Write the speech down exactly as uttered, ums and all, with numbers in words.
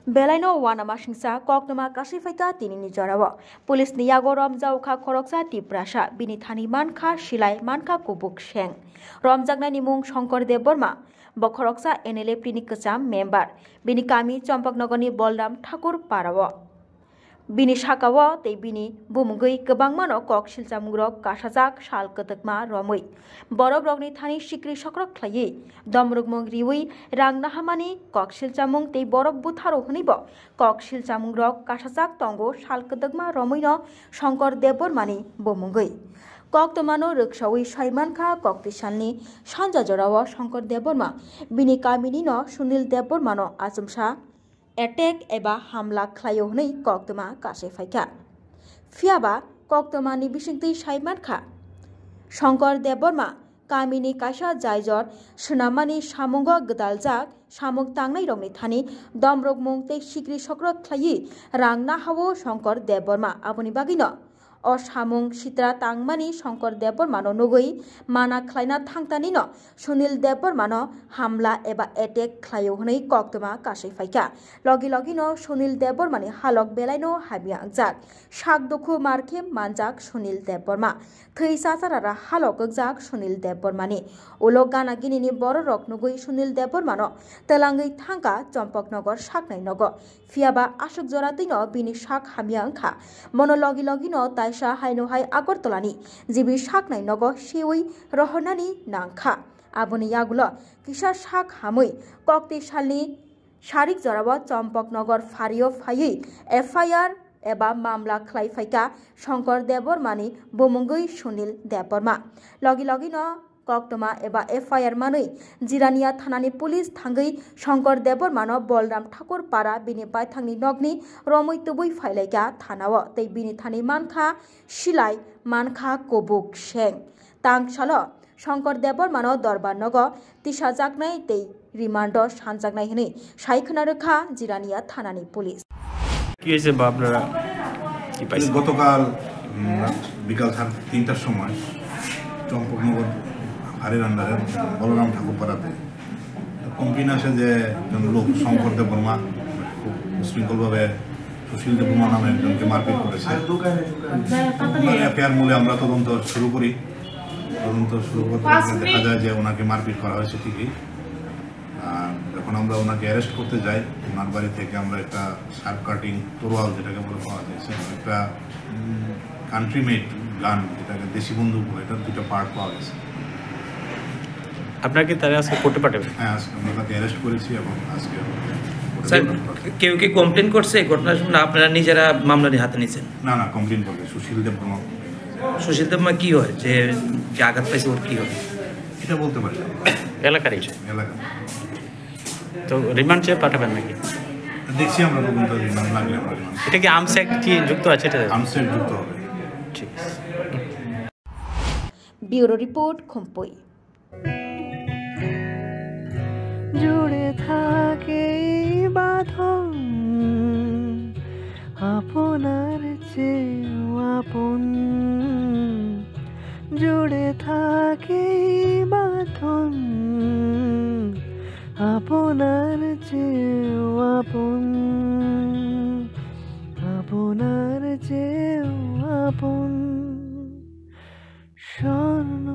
Belaino uanamasingcha koktwma kasui phaikha tinini jorao. Police ni yago romjao kha khoroksa Tiprasa, bini thani mankha silai, mankha kubuk seng. Romjaknaini mung Shankar Debbarma, bo khoroksa N L F T ni kwcham member. Bini kami Champaknagar ni Bolram Thakur Parao. Bini sakao tei bini bumungwi kwbangmano kok silchamungrok kasajak sal kwtwkma romwi. Borok rokni thani sikri sokrok khlaiwi, domrokmung riwi rang nahamani kok silchamung tei borok butharo hwnwibo kok silchamungrok kasajak tongo sal kwtwkma romwino Shankar Debbarmani bumungwi. Koktwmano rwksawi saimankha koktisalni sanja jorao Shankar Debbarma bini kaminino Sunil Debbarmano achomsa attack eba hamla khlaio hwnwi koktwma kasui phaikha. Phiyaba koktwmani bisingtwi saimankha, Shankar Debbarma kamini kaisa jaijor swnamani samungo gwdaljak samung tangnairokni thani domrokmung tei sikri sokrok khlaiwi rang nahao Shankar Debbarma. Aboni bagwino o samung sitra tangmani Shankar Debbarmano nugwi mana khlaina thangtanino Sunil Debbarmano hamla eba attack khlaio hwnwi koktwma kasui phaikha. Logi logino Sunil Debbarmani halok belaino hamya wngjak. Sak dukhu markhe manjak Sunil Debbarma. Thwi chacharara halok wngjak Sunil Debbarmani. Ulo gana ginini bororok nugwi Sunil Debbarmano twlangwi thangkha Champaknagar saknai nogo. Phiyaba aswk jora twino bini sak hamya wngkha. Mono logi logino taisa haino hai Agartalani G B saknai nogo sewi rohornani nangkha. Aboni yagulo kisa sak hamwi kokti salni sarik jorao Champaknagar phario phaiwi F I R eba mamla khlai phaikha Shankar Debbarmani bumungwi Sunil Debbarma. Logi logino koktwma eba F I R manwi Jirania thanani police thangwi Shankar Debbarmano Bolram Thakur Para bini baithangni nokni romwi tubui phailaikha thanao tei bini thani mankha silai, mankha kubuk seng. Tangsalo Shankar Debbarmano dorbar nogo tisajaknai tei rimando sanjaknai hwnwi sai khwna rwkha Jirania thanani police. কি হয়েছে বা আপনারা কি পাইছেন? গতকাল, উম, বিকাল সাড়ে তিনটার সময় চম্পকনগর ফাঁড়ির আন্ডারে বলরাম ঠাকুর পাড়াতে কমপ্লেন আসে যে একজন লোক শঙ্কর দেববর্মা খুব উশৃঙ্খলভাবে সুশীল দেববর্মা নামে একজনকে মারপিট করেছে। ওনার এফআইআর মূলে আমরা তদন্ত শুরু করি। তদন্ত শুরু করতে করতে দেখা যায় যে ওনাকে মারপিট করা হয়েছে ঠিকই। আর যখন আমরা ওনাকে অ্যারেস্ট করতে যাই, ওনার বাড়ি থেকে আমরা একটা শার্প কাটিং তরোয়াল, যেটাকে বলে, পাওয়া যায়, সেটা একটা, উম, কান্ট্রি মেড গান, যেটাকে দেশি বন্দুক বলে, এটার দুটো পার্ট পাওয়া গেছে। আপনারা কি তারা আজকে কোর্টে পাঠাবেন? হ্যাঁ, আজকে আমরা তাকে অ্যারেস্ট করেছি এবং আজকে কোর্টে স্যার, প্রেরণ করা হবে। কেউ কি কমপ্লেন করছে এই ঘটনার জন্য? আপনারা নিজেরা মামলা নিয়ে হাতে নিয়েছেন? না, না, কমপ্লেন করবে সুশীল দেববর্মা। সুশীল দেববর্মা কি হয়? যে, যে আঘাত পাইছে ওর কি হয়? এটা বলতে পারি না। এলাকারই? এলাকা। তো রিমান্ড চেয়ে পাঠাবেন নাকি? দেখছি আমরা তদন্ত, রিমান্ড লাগলে আমরা রিমান্ড। এটা কি আর্মস অ্যাক্ট কি যুক্ত আছে এটা? আর্মস অ্যাক্ট যুক্ত হবে। ঠিক আছে। ব্যুরো রিপোর্ট, খুম্পুই। জুড়ে থাকে এই বাঁধন আপনার চেয়েও আপন। জুড়ে থাকে এই বাঁধন আপনার চেয়েও আপন, আপনার চেয়েও আপন। স্মরণ